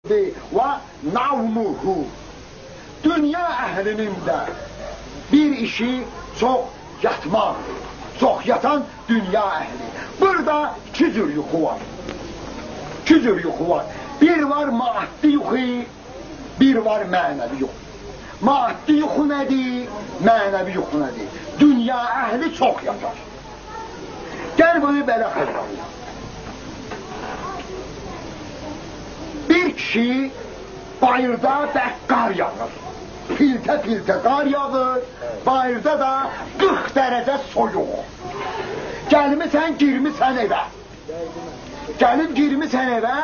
Və navmuhu. Dünya əhlinin də bir işi çox yatmaqdır. Çox yatan dünya əhli. Burada iki cür yuxu var. İki cür yuxu var. Bir var maddi yuxu, bir var mənəvi yuxu. Maddi yuxu nədir, mənəvi yuxu nədir? Dünya əhli çox yatar. Gəl bunu belə xırdalayaq. Bir kişi bayırda bərk qar yağır. Piltə-piltə qar yağır, bayırda da 40 dərəcə soyuq. Gəlmisən, girmisən evə. Gəlib girmisən evə,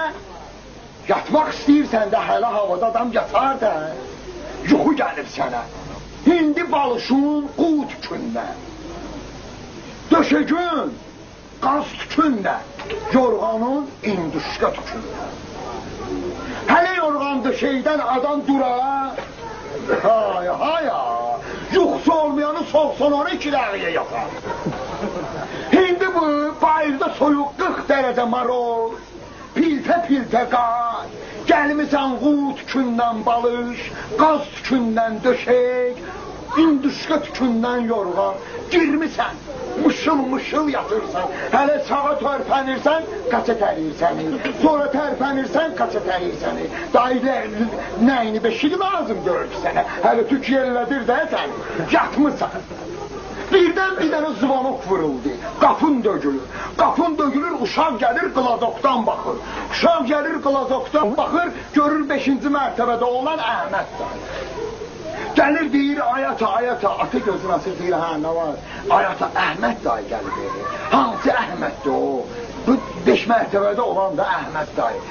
yatmaq istəyirsən də hələ havada adam yatar da. Yuxu gəlib sənə. İndi balışın qu tükündə, döşəgün qaz tükündə, yorğanın indüşkə tükündə. Hələ yorğan döşəkdən adam dura, haya, haya, yuxusu olmayanı soxsan 12 dəqiqəyə yatar. İndi bu bayırda soyuq 40 dərəcə maroz, piltə-piltə qar, gəlmisən qu tükündən balış, qaz tükündən döşək, indüşkə tükündən yorğan, girmisən, mışıl-mışıl yatırsan, hələ sağa tərpənirsən, qaça təriyirsən, sonra tərpənirsən, qaça təriyirsən. Dayı nəyini beşiği lazım görür ki sənə, hələ tük yerlədir də sən, yatmısan. Birdən bir dənə zvanok vuruldu, qapın dögülür. Qapın dögülür, uşaq gəlir, qlazokdan baxır. Uşaq gəlir, qlazokdan baxır, görür 5-ci mərtəbədə olan Əhməd dayı. Gəlir deyir, ayata, ayata, ata gözünü açır, deyir, hə, nə var? Ayata, Əhməd dayı gəlir, deyir. Hansı Əhməddir o? Bu 5 mərtəbədə olan da Əhməd dayı.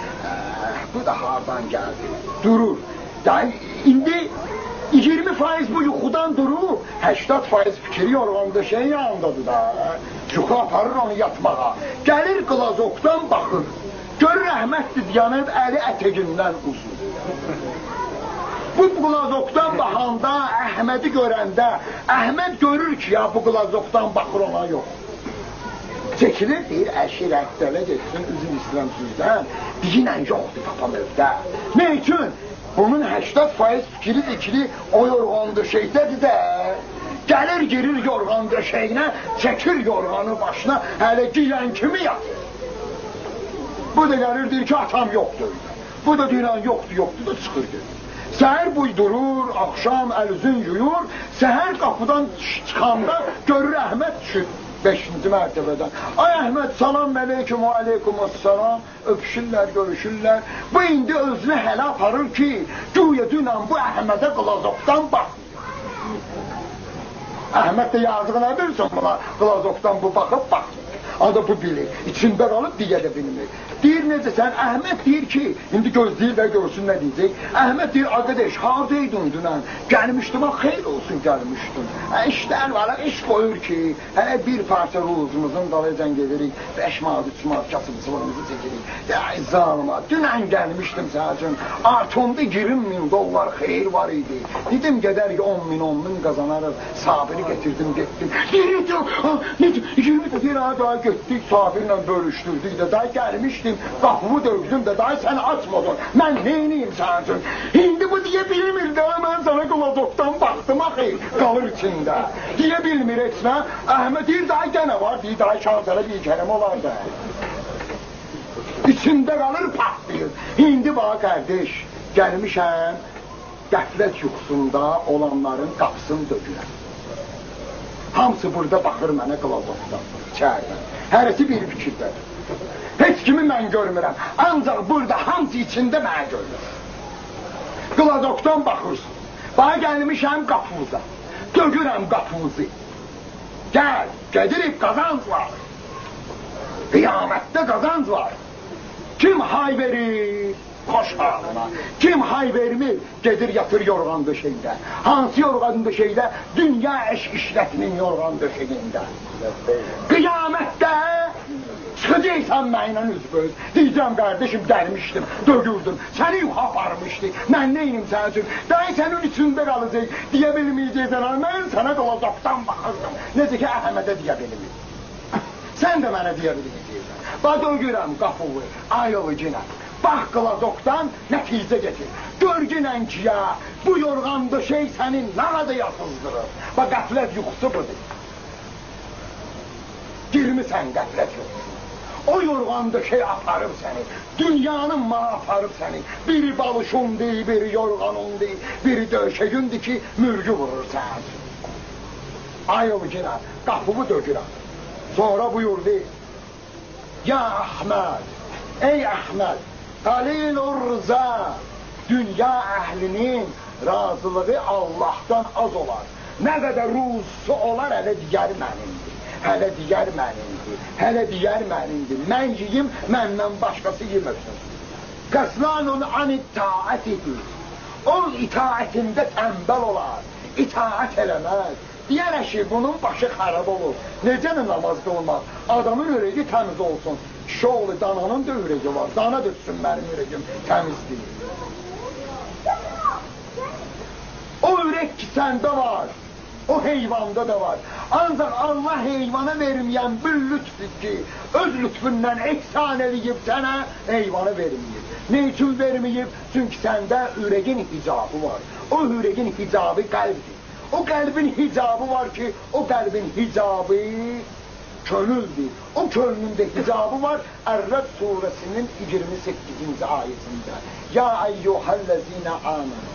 Bu da hardan gəldi? Durur. Dayı, indi 20% bu yuxudan durur, 80% fikri yorğan döşəyin yanındadır da. Yuxu aparır onu yatmağa. Gəlir qlazokdan baxır. Görür Əhməddir yanıb, əli ətəgindən uzun. Bu qlazokdan baxanda, Əhmədi görəndə, Əhməd görür ki, ya bu qlazokdan baxır ona yox. Çəkilir, deyir, əşi rəddələ getsin, üzüm istəyirəm sizdən. Deyinən yoxdur papam evdə. Nə üçün? Bunun 80% fikri dikili o yorğan döşəkdədir də. Gəlir, girir yorğan döşəyinə, çəkir yorğanı başına, hələ giyən kimi yatır. Bu da gəlir, deyir ki, atam yoxdur. Bu da deyirən yoxdur, yoxdur da çıxır gedir. Səhər bu durur, axşam əl-üzün yuyur, səhər qapıdan çıxanda görür Əhməd düşür 5-ci mərtəbədən. Ay Əhməd, salam əleykum, aleyküm əssalam, öpüşürlər, görüşürlər. Bu indi özünü hələ aparır ki, güya dünən bu Əhmədə qlazokdan baxmıyor. Əhməd də yazığı nə bilsin buna, qlazokdan bu baxıb baxmıyor. Adı bu bilir, içində qalıb deyə də bilmir. Deyir necə sən, Əhməd deyir ki, indi gözləyir və görsün nə deyəcək. Əhməd deyir, arkadaş, haradaydın dünən? Gəlmişdim, ha, xeyr olsun gəlmişdim. İşlər var, iş qoyur ki, hələ bir parça ruzumuzun dalaycan gedirik, 5 manat, 3 manat kasıbçılığımızı çəkirik. Ay zalıma, dünən gəlmişdim sənin üçün, artımda 20 min dollar xeyir var idi. Dedim, gedərik 10 min, 10 min qazanarıq, Sabiri getirdim, getdim. Deyir, necə, 20 deyir, ha, daha getdik, Sabirlə bölüşdürdük də, daha gəlmişdim, qapımı döydüm də, daha sən açmadın, mən neyniyim sənin üçün? İndi bu deyə bilmir də, mən sana qlazokdan baxdım axı, qalır içində. Deyə bilmir heç nə, Əhməd deyir, daha gənə var, deyir, daha şansələ bir kərəm olar da. İçində qalır, patlayır. İndi bax, qardeş, gəlmişəm, qəflət yuxusunda olanların qapısını dökürəm. Hamısı burada baxır mənə qlazokdan, içərdən. Hərisi bir fikirdədir. Heç kimi mən görmürəm. Ancaq burada hamısı içində mənə görür. Qlazokdan baxırsın. Bax, gəlmişəm qapımıza. Dögürəm qapımızı. Gəl, gedirik, qazanc var. Qiyamətdə qazanc var. Kim hay verir? Xoş halına. Kim hay vermir? Gedir yatır yorğan döşəkdə. Hansı yorğan döşəkdə? Dünya eş işlətinin yorğan döşəyində. Qiyamətdə çıxacaqsan mənlə üzbəüz. Deyəcəm, qardeşim, gəlmişdim, dögürdüm, səni yuxu aparmışdı, mən neynim sənin üçün? Dayı sənin içində qalacaq, deyə bilməyəcəksən, mən sənə qlazokdan baxırdım. Necə ki, Əhmədə deyə bilmir. Sən də mənə deyə bilməyəcəksən. Bax, dögürəm qapını, ayılı günə. Bax qlazokdan nəticə getir. Görgünən ki ya, bu yorğan döşək səni nə qədər yatızdırır. Bax, qəflət yuxusu budur. Girmisən qəflət yuxusu. O yorğan döşək aparıb səni, dünyanın malı aparıb səni. Biri balışındır, biri yorğanındır, biri döşəyindir ki, mürgü vurur səni. Ayıl yenə, qapımı dökürəm. Sonra buyurdu, ya Əhməd, ey Əhməd, qalilur rıza, dünya əhlinin razılığı Allahdan az olar. Nə qədər ruzusu olar, hələ digər mənimdir, hələ digər mənimdir, hələ digər mənimdir. Mən yiyim, məndən başqası yeməsin. Qəslanun an itaətihi, o itaətində tənbəl olar, itaət eləməz. Deyər ki, bunun başı xarab olur. Necə də namaz qılmaq? Adamın ürəyi təmiz olsun. Kişi oğlu, dananın da ürəyi var. Dana döksün mənim ürəyim təmiz deyil. O ürək ki səndə var, o heyvanda da var. Ancaq Allah heyvana verməyən bir lütfü ki, öz lütfündən ehsan eləyib sənə, heyvana verməyib. Ne üçün verməyib? Çünki səndə ürəyin hicabı var. O ürəyin hicabı qəlbdir. O qəlbin hicabı var ki, o qəlbin hicabı könüldür. O könlün də hicabı var Ər-Rəd surəsinin 28-ci ayəsində. Ya eyyuhəl-ləzinə amanu.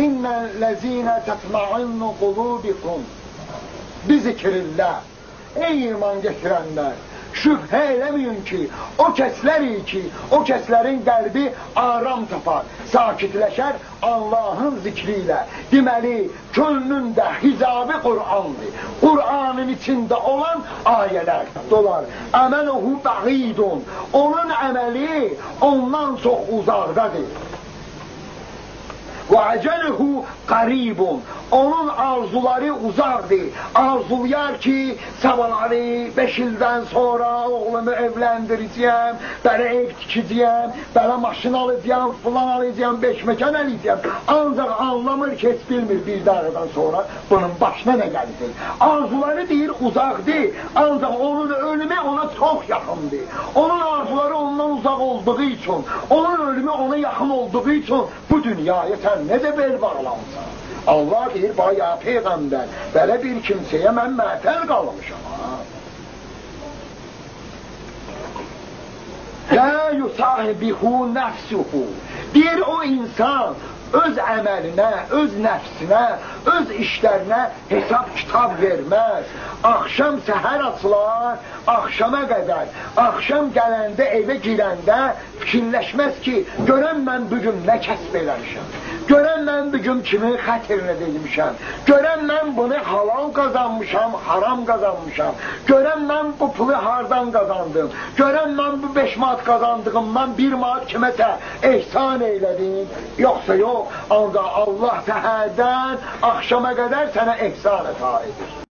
İnnəl-ləzinə tətma'innu qulubikum bizikrillah. Ey iman getirənlər, şübhə eləməyin ki, o kəslər ki, o kəslərin qəlbi aram tapar, sakitləşər Allahın zikri ilə. Deməli, könlün də hicabı Qur'andır. Qur'anın içində olan ayələr dolar. Əməluhu bəğidun. Onun əməli ondan çox uzaqdadır. Və əcəluhu qaribun. Onun arzuları uzaqdır. Arzulayar ki, sabahları 5 ildən sonra oğlumu evləndirəcəyəm, belə ev tikəcəyəm, belə maşın alacağam, filan alacağam, 5 məkan alacağam. Ancaq anlamır ki, heç bilmir bir dəqiqədən sonra bunun başına nə gələcək. Arzuları deyir uzaqdır, ancaq onun ölümü ona çox yaxındır. Onun arzuları ondan uzaq olduğu üçün, onun ölümü ona yaxın olduğu üçün bu dünyaya sən necə bel bağlamısan? Allah deyir, bax ya Peyğəmbər, belə bir kimsəyə mən məhtəl qalmışam. Lə yusahibihu nəfsuhu. Deyir, o insan öz əməlinə, öz nəfsinə, öz işlərinə hesab kitab verməz. Axşam səhər açılar, axşama qədər. Axşam gələndə, evə girəndə fikirləşməz ki, görən mən bugün nə kəsb eləmişəm, görən mən bugün kimin xətrinə deyilmişəm, görən mən bunu halal qazanmışam, haram qazanmışam, görən mən bu pulu hardan qazandım, görən mən bu 5 manat qazandığımdan 1 manat kiməsə ehsan eylədim, yoxsa yox, ancaq Allah səhərdən axşama qədər sənə ehsan əta edir.